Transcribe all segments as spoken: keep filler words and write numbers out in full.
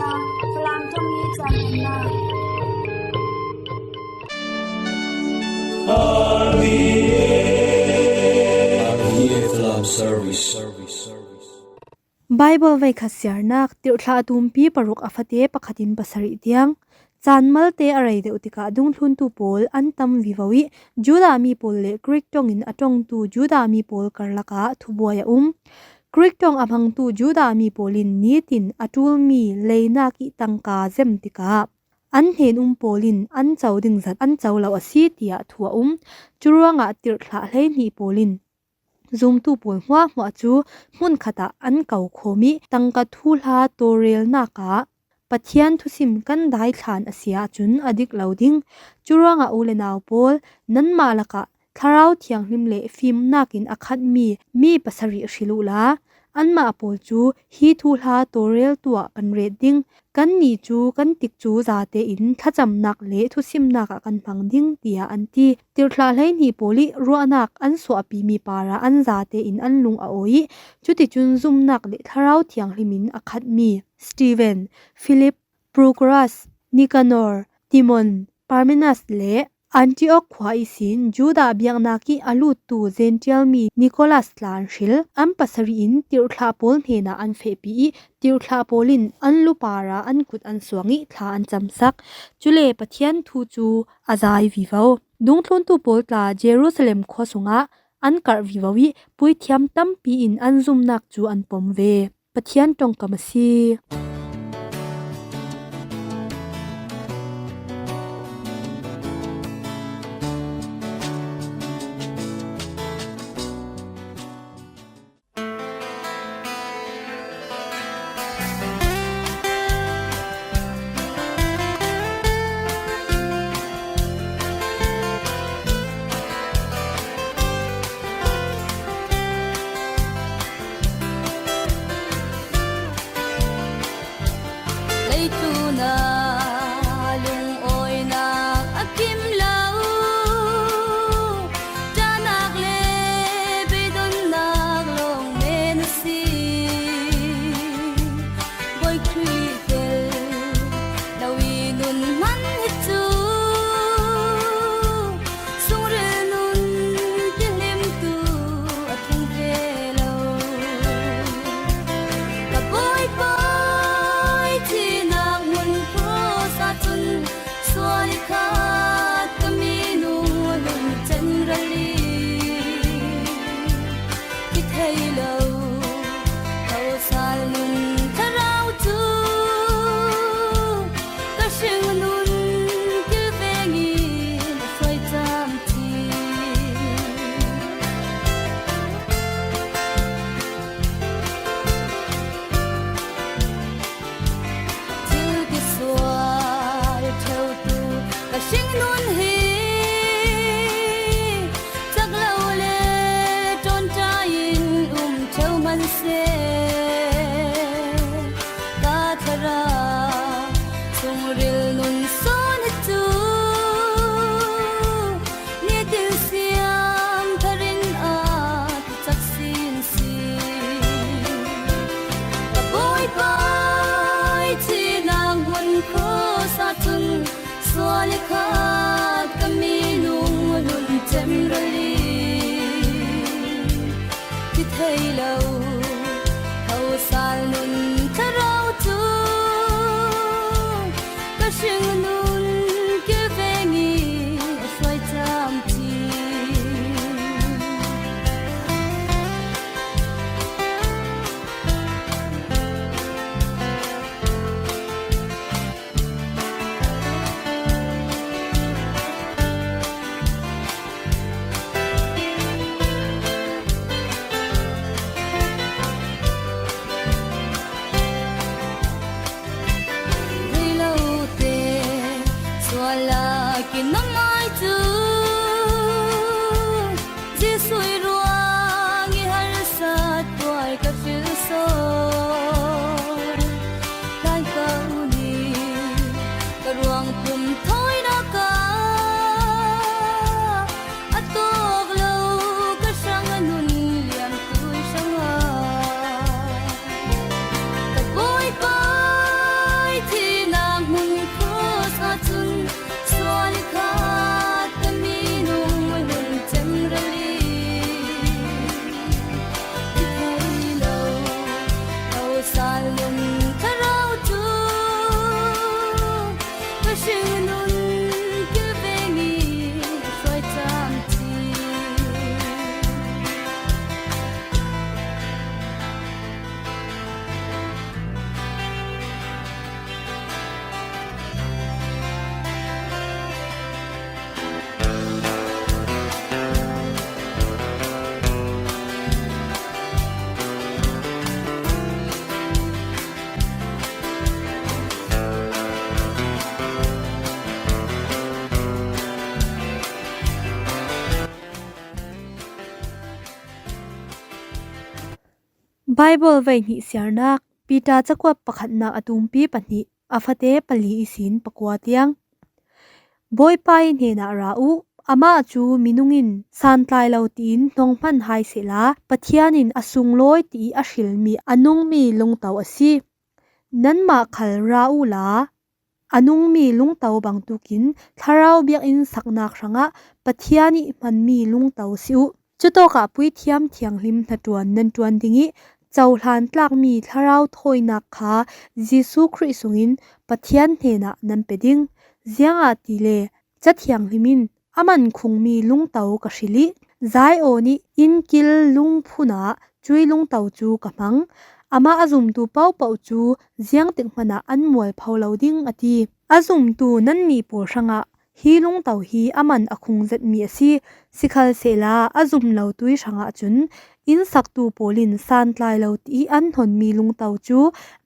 Falam Thong Hi Chan Nunna. Bible veikhat siarnak, Tirhthlah tumpi paruk a fate pakhatin pasarih tiang. Caan malte a rei deuh tikah dungthluntu pawl an tam vivo ih, Judah mi pawl le Greek ṭongin a ṭongtu Judah mi pawl karlakah thubuai a um. Greek ṭong a hmangtu Judah mi pawl in nitin a ṭulmi leinak ih tangka zem tikah an hnen-um pawl in an co ding zat an co lo a si, tiah thu a um. Curuangah Tirhthlah hleihnih pawl in zumtu pawl hmuahhmuah cu hmunkhat ah an ko khawm ih, tangka thuhla tawlrelnak ah Pathian thusim kan daithlan a si ahcun a dik lo ding. Curuangah u le nau pawl, nanmah lakah Thlarau Thianghlim le fimnak in a khatmi mi pasarih hrilh uhla, anmah pawl cu hi thuhla tawlreltu ah kan ret ding. Kannih cu kan tikcu zate in thlacamnak le thusimnak ah kan hmang ding, tiah an ti. Tirhthlah hleihnih pawl ih ruahnak an suahpimi parah an zate in an lung a awi ih, cuticun zumnak le Thlarau Thianghlim in a khatmi Stephen, Philip, Prochorus, Nicanor, Timon, Parmenas le Antioch khua ihsin Judah biaknak ih a luttu Gentile mi Nicholas tla an hril. An pasarih in tirhthlah pawl hnenah an fehpi ih, tirhthlah pawl in an lu parah an kut an suang ih thla an camsak. Cule Pathian thu cu a zai vivo. Dungthluntu pawl tla Jerusalem khua sungah an karh vivo ih, puithiam tampi in an zumnak cu an pom ve. Pathian ṭongkam a si. Leitlunah lungawinak a kim lo, ṭahnak le beidonnak lawng men a si. Bawi Khrih tel lo ih nun hman hi cu, sungril nun kihlimtu a thung ve lo. Ka Bawipa ih thihnak hmun cross ah cun sual ih khat ka minung a nun cem ral ih, ki thei lo, ko sal nun thlarau cu ka hringnun kilveng in a hruai cam ti. Thil kisual ṭheutu ka hringnun hi cak lo le ṭawnṭai in um ṭheu hman seh. Ka thlarau sungril nun sawn hi cu nitin siam thar in a tucak sin si. Ka Bawipa ih thihnak hmun cross ah cun sual ih khat ka minung a nun cem ral ih, ki thei lo, ko sal nun thlarau cu ka hringnun kilveng in a hruai cam ti. Rei lo te sual ah kin a ngai cu, Jesuh ih ruang ih harsat tuai ka hrilh sawn. Tlai ko ni ka ruang pum thawinak ah a tawk lo ka hrang a nun liamtu ih hrangah ka Bawipa Bible vaihnih siarnak, Peter cakuat pakhatnak a tumpi pahnih, a fate pali ihsin pakua tiang. Bawipa ih hnenah ra uh, amah cu minung in santlai lo tiin hnong hman hai sehla, Pathian in a sunglawi tiih a hrilmi a nungmi lungto a si. Nanmah khal ra uhla, a nungmi lungto bangtukin Thlarau biakinn saknak hrangah Pathian ih hmanmi lungto si uh. Cutawkah puithiam thianghlim hnaṭuan nan ṭuan ding ih, cohlan tlakmi thlarau thawinak kha Jesuh Khrih sungin Pathian hnenah nan pe ding. Ziangahtile Ca Thianghlim in a man khungmi lungto ka hrilh ih, Zion ih innkil lungphun ah cuih lungto cu ka hmang. Amah a zumtu pohpoh cu ziangtik hmanah an mualpho lo ding, a ti. A zumtu nannih pawl hrangah hi lungto hi a man a khung zetmi a si. Sikhalsehla a zum lo tui hrangah cun innsaktu pawl in santlai lo tiih an hnonmi lungto cu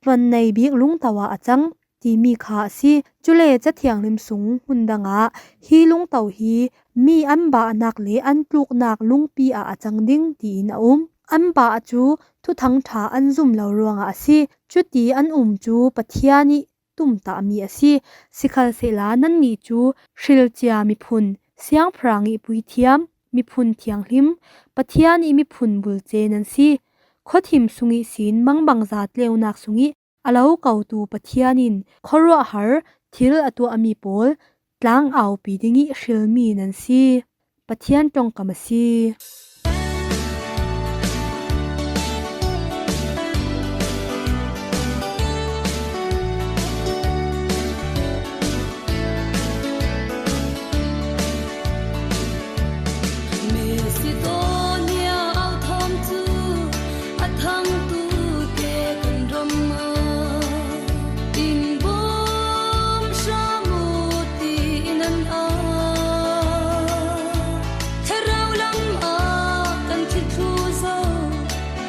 man nei bik lungto ah a cang, timi kha a si. Cule Ca Thianghlim sung hmun dangah hi lungto hi mi an bahnak le an tluknak lungpi ah a cang ding, tiin a um. An bah cu thuthang ṭha an zum lo ruangah a si. Cuti an um cu Pathian ih tumtahmi a si. Sikhalsehla nannih cu hrilcia miphun, siangpahrang ih puithiam, miphun thianghlim, Pathian ih miphun bulce nan si. Khuathim sung ihsin mangbangza tleunak sungih a lo kotu Pathian in khuaruahhar thil a tuahmi pawl tlang aupi dingih hrilmi nan si. Pathian ṭongkam a si. Macedonia authawm cu a thangtu te kan ram ah in bawm hram uh tiin an au. Thlarau lam ah kan thithru zo,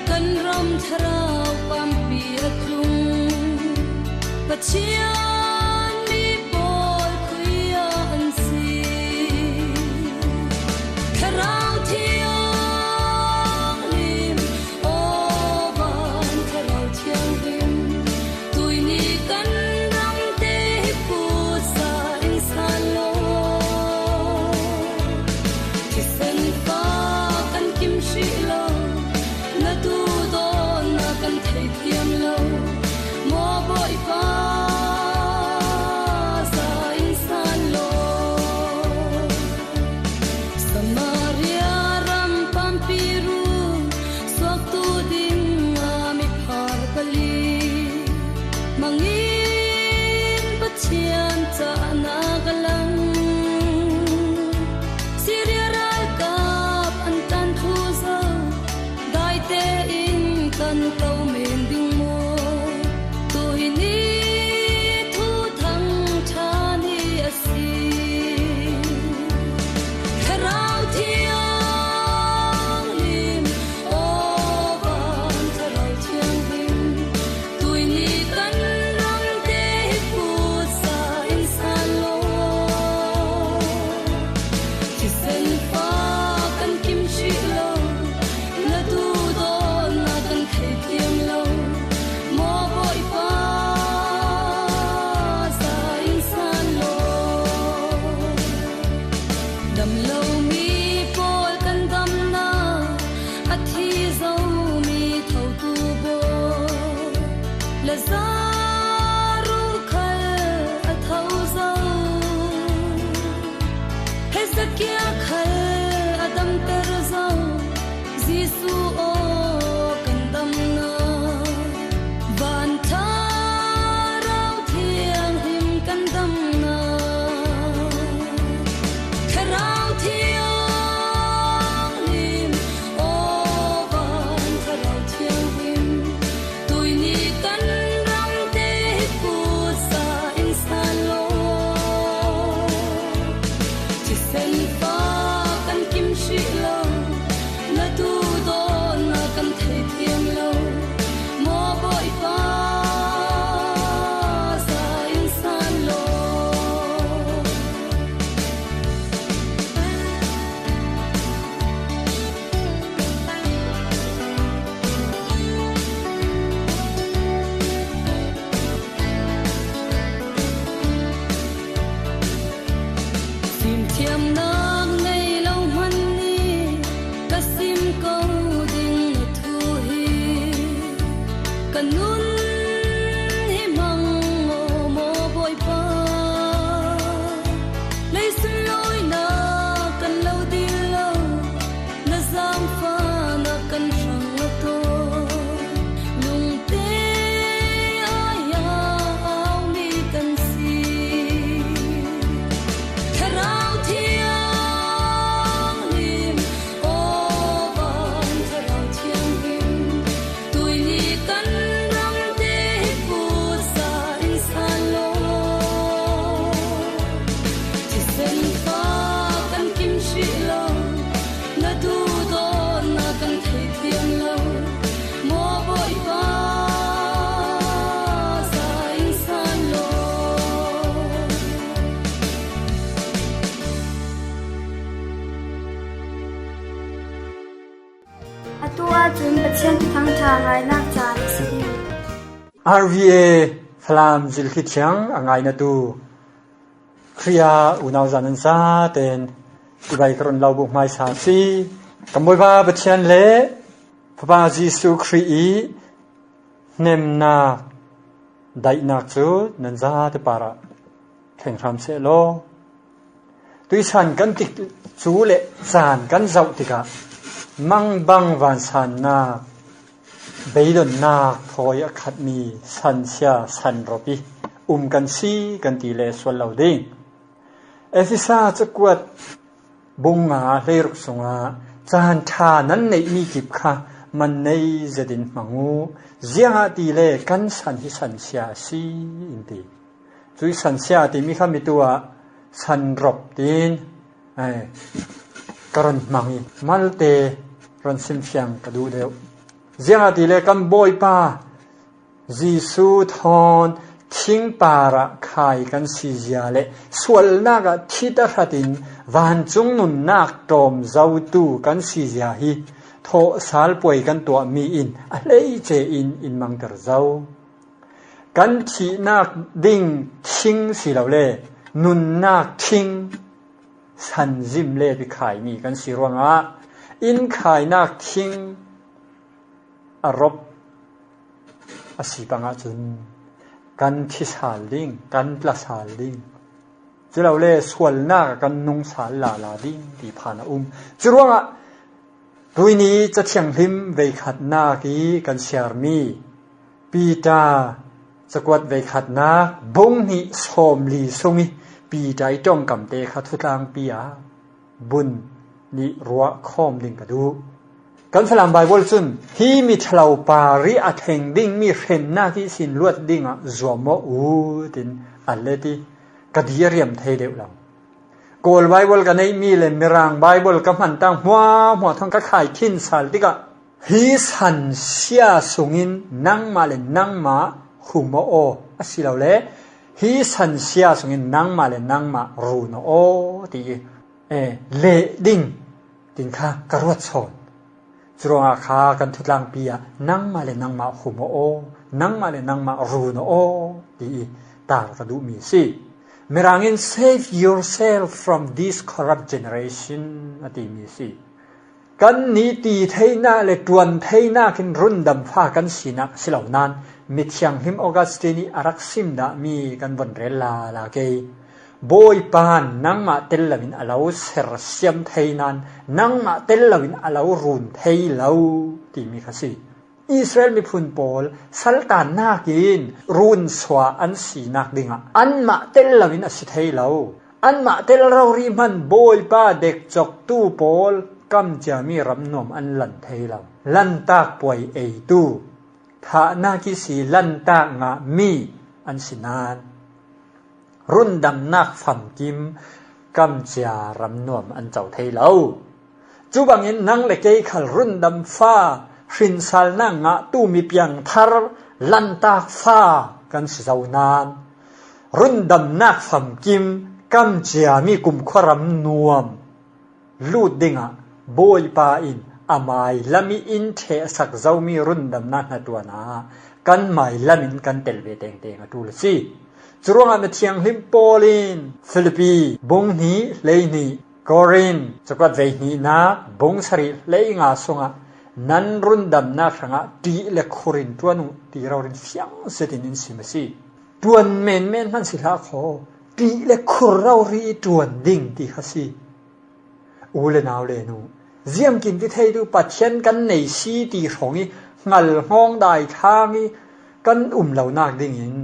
kan ram thlarau pampi a tlung. Pathian mi pawl khui ah an si. Thlarau Thianghlim, aw van Thlarau Thianghlim, tuihni kan ramte hi putsa in san law. Thisen fa kan kim hrih lo, na duhdawtnak kan thei thiam lo, maw Bawipa, za in san law. Samaria ram pampi run suaktu dingah miphar pali mangin Pathian cahnak a lang. Syria ralkap an tan thu zo, daite in kan to men ding maw? Tuihni thuthang ṭha ni a si. Thlarau Thianghlim, aw van Thlarau Thianghlim, tuihni kan ramte hi putsa in san law. A ngainak caan a si hi. R V A Falam zilkhit thiang a ngainatu Khrih a unau zan an zaten i bai ka run lo bu hmaisa si. Kan Bawipa Pathian le Fapa Jesuh Khrih i hnemnak, daihnak cu nan zate parah thleng hram seh law. Tuisan kan tik cu le caan kan zoh tikah mangbang vansannak, beidonnak thawi a khatmi sansia sanrop i um kan si kan ti le sual lo ding. Efesa cakuat bung nga hleiruk sungah caan ṭha nan neihmi kip kha man nei zetin hmang uh, ziangahtile kan san hi sansia a si in ti. Cuih sansia timi kha mitu ah sanrop tiin, ai, ka run hmang i malte run simfiang ka duh deuh. Ziangahtile kan Bawipa Jesuh thawn thing parah khai kan si zia le sualnak ah thit a hratin vancung nunnak ṭawm zotu kan si zia hi thawhsal puai kan tuahmi in a hleice in in mangter zo. Kan thihnak ding thing si lo le nunnak thing sanzim le pikhaimi kan si ruangah in khainak thing a rop a si pangah cun kan thi sal ding, kan tla sal ding, culole sualnak ah kan nung sal lala ding ti phan a um. Curuangah tuini Cathianghlim veikhatnak i kan siarmi Piter cakuat veikhatnak bung hnih sawmli sung i Piter i ṭongkamte kha thutlangpi ah bun nih ruah khawm ding ka duh. Kan Falam Baibal cun hi miṭhalo par i a thleng dingmi hrennak ihsin luat dingah zuam aw u tin a let i ka di a riam thei deuh lo. Kawl Baibal ka neihmi le Mirang Baibal ka hman tang hmuahhmuah thawng ka khai khin sal tikah hi sansia sungin nangmah le nangmah hum aw, asilole hi sansia sungin nangmah le nangmah run aw ti i, eh, leh ding tin kha ka ruat sawn. Curuangah kha kan thutlangpi ah nangmah le nangmah hum aw, nangmah le nangmah run aw ti i tar ka duhmi a si. Mirang in save yourself from this corrupt generation a timi a si. Kan ni ti theinak le ṭuan theinak in rundam fa kan sinak si lo nain mithianghlim Augustine i a rak sim dahmi kan von rel lala kei. Bawipa nangmah tel loin a lo sersiam thei nain nangmah tel loin a lo run thei lo timi kha si. Israel miphun pawl saltannak in runsuah an sinak dingah anmah tel loin a si thei lo. Anmah tel rori hman Bawipa dekcoktu pawl kamciami ramnuam an lan thei lo. Lantak puai eitu, thahnak ihsi lantak ngahmi an si nain rundamnak famkim kamcia ramnuam an co thei lo. Cubangin nang le kei khal rundam fa, hrinsalnak ngahtu mi piangthar, lantak fa kan si zo nain rundamnak famkim kamciami kumkhua ramnuam lut dingah Bawipa in a mailam i in ṭhehsak zomi rundamnak hnaṭuan ah kan mailam in kan tel ve tengteng a ṭul a si. Curuangah mithianghlim Paul in Filipi bung hnih hlei hnih, Korin cakuat vei hnihnak bung sarih hlei nga sungah nan rundamnak hrangah ṭih le khur in ṭuan uh ti rori in fiang zetin in sim a si. Ṭuan menmen hman si hlah kho, ṭih le khur rori i ṭuan ding ti kha si. U le nau le nu, ziangkim ti thei tu Pathian kan nei si ti hrawng i hngalhnawng daithlang i kan um lonak dingin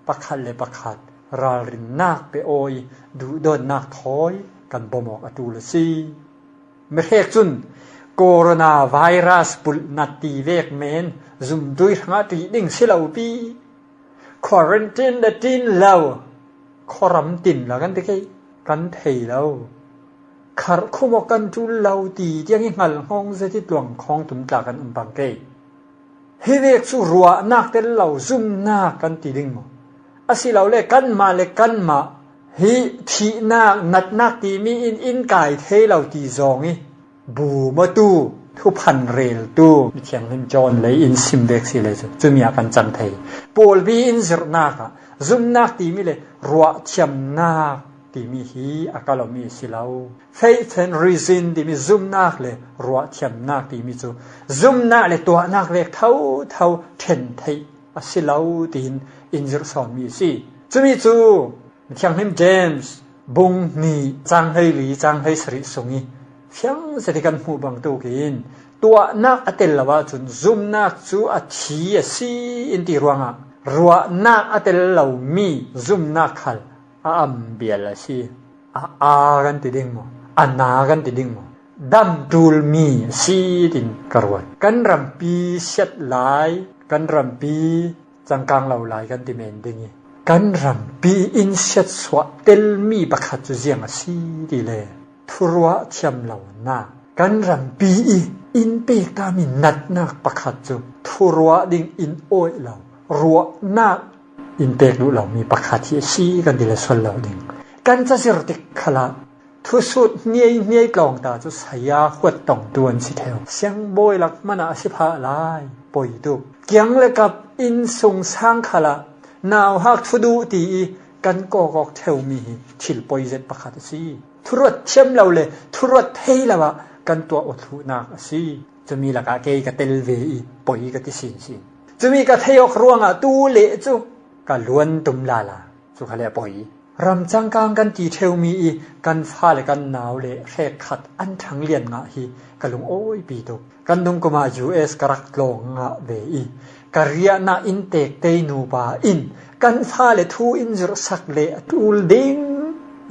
pakhat le pakhat ralrinnak pe aw i duhdawtnak thawi kan bawm awk a ṭul a si. Mihrek cun coronavirus pulhnat ti vek men zumtui hrangah ṭih ding si lo pi. Quarantine le tin lo, khuaram tin lo kan ti kei, kan thei lo. Kharh khum awk kan ṭul lo ti tiang i hngalhnawng zet i tluang khawng tum tla kan um pang kei. Hi vek cu ruahnak tel lo, zumnak kan ti ding maw? Asilole kanmah le kanmah hi thihnak, natnak timi in in kai thei lo ti zong i bum awtu Thuphan reltu mithianghlim John lei in sim vek si le cu, cumi ah kan cang thei. Pawlpi in zirhnak ah zumnak timi le ruahthiamnak timi hi a kalmi a si lo. Faith and reason timi zumnak le ruahthiamnak timi cu zumnak le tuahnak vek thotho ṭhen theih a si lo tiin in zirh sawnmi a si. Cumi cu mithianghlim James bung hnih cang hleili cang hleisarih sung i fiang zet i kan hmuh bantukin tuahnak a tel lo ahcun zumnak cu a thi a si in ti ruangah ruahnak a tel lomi zumnak khal a am bial a si. A aa kan ti ding maw? A na kan ti ding maw? Dam ṭulmi a si tin ka ruat. Kan rampi siat lai, kan rampi cangkang lo lai kan ti men ding i, kan rampi in siatsuah telmi pakhat cu ziang a si ti le, thuruah thiam lonak, kan rampi i in pek tami natnak pakhat cu thuruah ding in awih lo, ruahnak in pek duh lomi pakhat hi a si kan ti le sual lo ding. Kan cazir tik khalah thusut hniai hniai tlawng ta cu saya huat tongtu an si ṭheu. Siangbawi lak hmanah a si phah lai, poi tuk. Kiang le kap, inn sung sang khalah nauhak thu duh ti i kan kawkawk ṭheumi hi thil poi zet pakhat a si. Thuruat thiam lo le thuruat thei lo ah kan tuah aw thluhnak a si. Cumi lakah kei ka tel ve i poi ka ti sinsin. Cumi ka thei awk ruangah tu leh cu ka luan tum lala. Cu khale a poi. Ram cangkang kan ti ṭheumi i kan fale kan nau le hrekkhat an ṭhang lian ngah hi ka lungawipi tuk. Kan dungkum ah U S ka rak tlawng ngah ve i ka riahnak inntek tei nupa in kan fale thu in zirhsak le a ṭul ding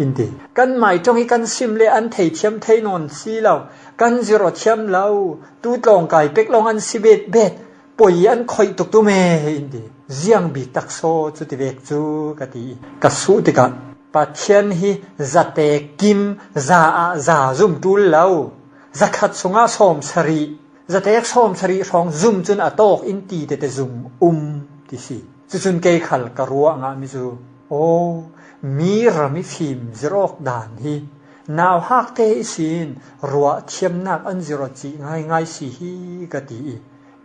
in ti. Kan mai ṭong i kan sim le an thei thiam thei nawn si lo, kan zirh aw thiam lo, tu tlawngkai pek lawng an si bet bet. Poi an khoih tuk tu me in ti. Ziang bik taksaw cu ti vek cu ka ti i ka suh tikah Pathian hi zatek kim za ah za zum ṭul lo, zakhat sungah sawmsarih, zatek sawmsarih hrawng zum cun a tawk in ti tete zum um ti si. Cucun kei khal ka ruah ngahmi cu, aw, mi ram i fim zirh awk dan hi nauhakte ihsin ruahthiamnak an zirh aw cih ngaingai si hi ka ti i,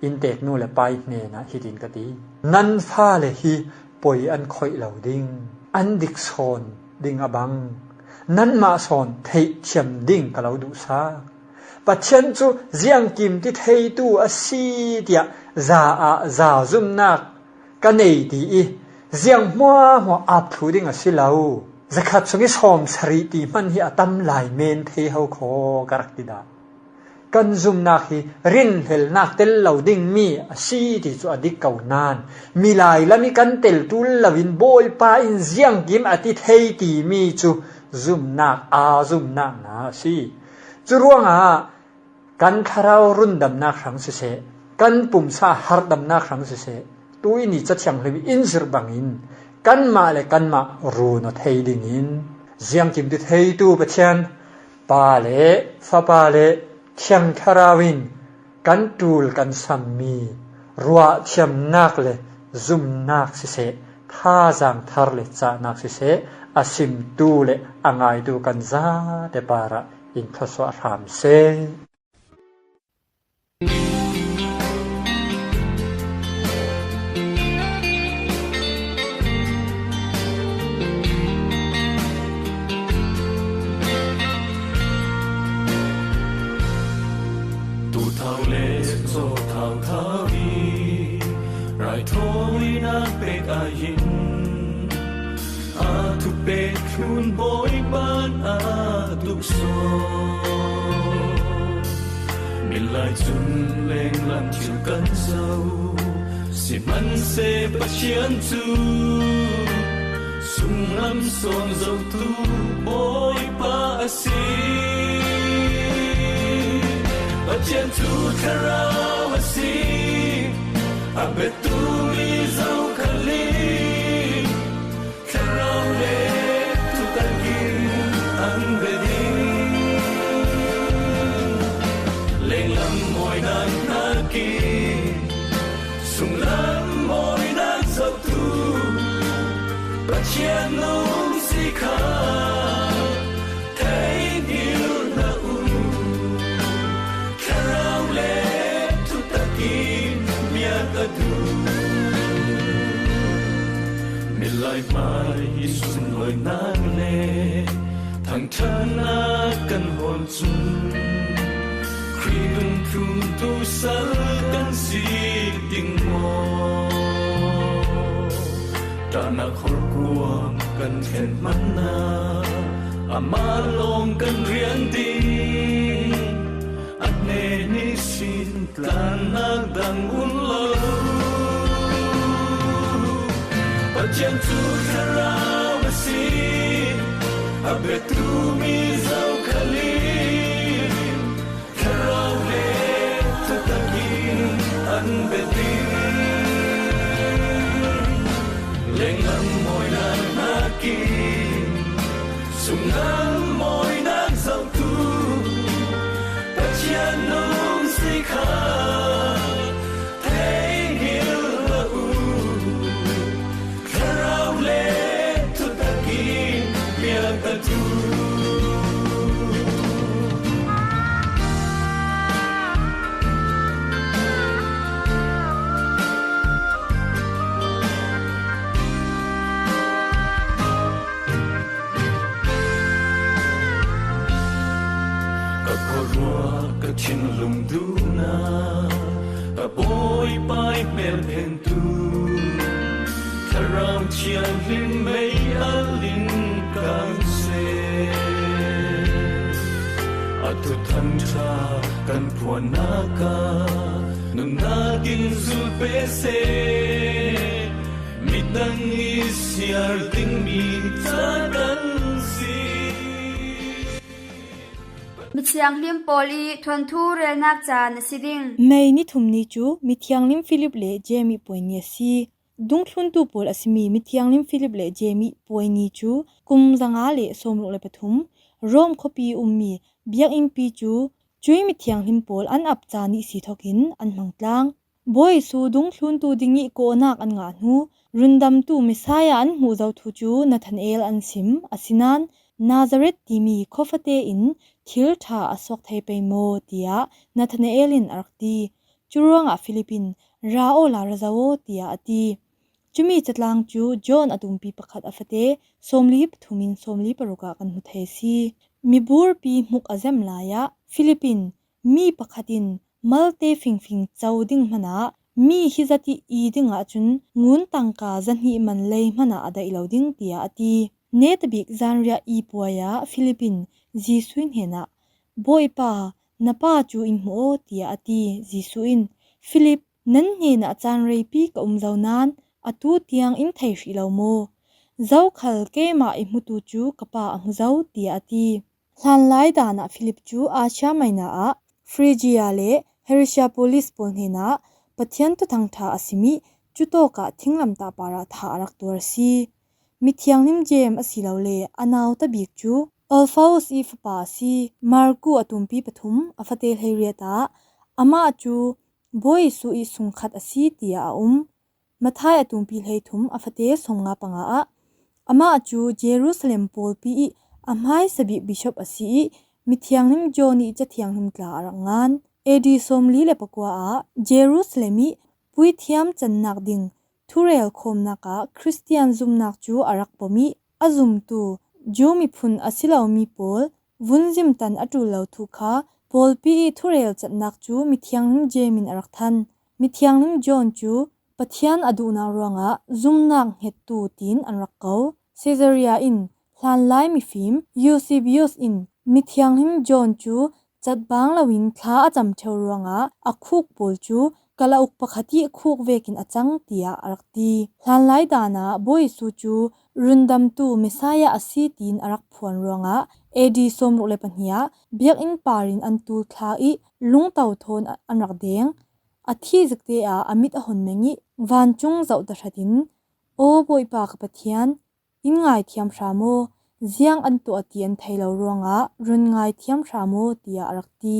inntek nu le pai hnenah hitin ka ti, nan fale hi poi an khoih lo ding, an dik sawn ding a bang, nanmah sawn theihthiam ding ka lo duhsak. Pathian cu ziangkim ti theitu a si tiah za ah za zumnak ka nei ti i ziang hmuahhmuah ap thlu ding a si lo. Zakhat sung i sawmsarih ti hman hi a tam lai men thei ho khaw ka rak ti dah. Kan zumnak hi rinhlelnak tel lo dingmi a si ti cu a dik ko nain, milai lam i kan tel ṭul loin Bawipa in ziangkim a ti thei timi cu zumnak aa zumnak hna a si. Cu ruangah kan thlarau rundamnak hrang siseh, kan pumsa harhdamnak hrang siseh, tuihni Cathianghlim in zirh bangin kanmah le kanmah run aw thei dingin ziangkim ti theitu Pathian, Pa le Fapa le Thiang Thlarau in kan ṭul kan sammi ruahthiamnak le zumnak siseh, thazaang thar le cahnak siseh, a simtu le a ngaitu kan zate parah in thluasuah hram seh. Tuthau le caw thau thau i raithawinak pek ah hin a thupek thlun Bawipa a tuksaw. Milai cun lenglam thil kan zoh, sihmanhsehlaw Pathian cu sunglam sawn zohtu Bawipa a si. Pathian cu thlarau a si, a biatu mi zokhal hi thlarau le thutak in an bia ding. Lenglam mawinak hnakin sunglam mawinak zohtu Pathian nung si kha thei hna u. Thlarau Mai hi sunlawinak le thangṭhatnak kan hawl cun Khrih dungthluntu sal kan si ding maw? Ṭahnak horkuang kan thlen hmanah amah lawng kan rian ding. A hnen ihsin tlannak dang um lo. Pathian cu thlarau a si, a biatu mi zokhal in thlarau le thutak in an biat ding. Lengmang mawinak hnakin sunglam mawinak zohtu Pathian nung si kha thei hngilh lo uh. Thlarau le thutak in biaktu. Ka khuaruah ka thinlung duhnak, ka Bawipa i hmelphentu Thlarau Thianghlim mei a ling kan seh. A thuthang ṭha kan phuannak ah nunnak in zul pe seh. Midang i siar dingmi ca kan si. Mithianghlim pawl i thuanthu relnak caan a si ding. Mei ni thum ni cu mithianghlim Philip le Jeim i puai ni a si. Dungthluntu pawl a simi mithianghlim Philip le Jeim i puai ni cu kum zanga le sawmruk le pathum Rom khuapi ummi biakinnpi cu cuih mithianghlim pawl an ap caan ihsi thokin an hmang tlang. Bawi Jesuh dungthluntu ding i kawhnak an ngah hnu, rundamtu Messiah an hmuh zo thu cu Nathanael an sim. Asinain Nazareth timi khuafate in thil ṭha a suak thei pei maw? Tiah Nathanael in a rak ti. Curuangah Philip in, "Ra awla ra zo aw," tiah a ti. Cumi catlang cu John a tumpi pakhat a fate sawmli pathum in sawmli paruk ah kan hmu thei a si. Miburpi hmuk a zemh lai ah Philip in, "Mi pakhat in malte fingfing co ding hmanah mi hi zat i i ding ahcun ngun tangka zahnih man lei hmanah a daih lo ding," tiah a ti. Netabik zanriah i puai ah Philip in Jesuh hnenah, "Bawipa, na pa cu in hmu aw," tiah a ti. Jesuh in, "Philip, nan hnenah caan reipi ka um zo nain atu tiang in thei hrih lo maw? Zokhal keimah i hmutu cu ka pa a hmu zo," tiah a ti. Hlanlai dan ah Philip cu Asia Minor ah Phrygia le Hierapolis pawl hnenah Pathian thuthang ṭha a sim i cutawkah thinglamtah parah thah a rak tuar a si. Mithianghlim Jeim asilole a nauta bik cu Alphaeus i fapa a si. Marku a tumpi pathum a fate hleiriat ah amah cu Bawi Jesuh i sungkhat a si tiah a um. Matthai a tumpi hleithum a fate sawmnga panga ah amah cu Jerusalem pawlpi i a hmaisa bik bishop a si i mithianghlim John i Cathianghlim tla a rak ngan. A D sawmli le pakua ah Jerusalem i puithiam cannak ding thurel khawmnak ah Khristian zumnak cu a rak pom i a zumtu Jew miphun a si lomi pawl vunzim tan a ṭul lo thu kha pawlpi i thurel catnak cu mithianghlim Jeim in a rak than. Mithianghlim John cu Pathian a duhnak ruangah zumnak hngettu tiin an rak ko. Caesarea in hlanlai mifim Eusebius in mithianghlim John cu catbang loin thla a cam ṭheu ruangah a khuk pawl cu kalauk pakhat i khuk vekin a cang, tiah a rak ti. Hlanlai dan ah Bawi Jesuh cu rundamtu Messiah a si tiin a rak phuan ruangah A D sawmruk le pahnih ah biakinn par in an tul thla i lungto thawn an rak deng. A thih zikte ah a mit a hon meng i vancung zoh tahratin, "Aw Bawipa ka Pathian, in ngaithiam hram aw, ziang an tuah ti an thei lo ruangah run ngaithiam hram aw," tiah a rak ti.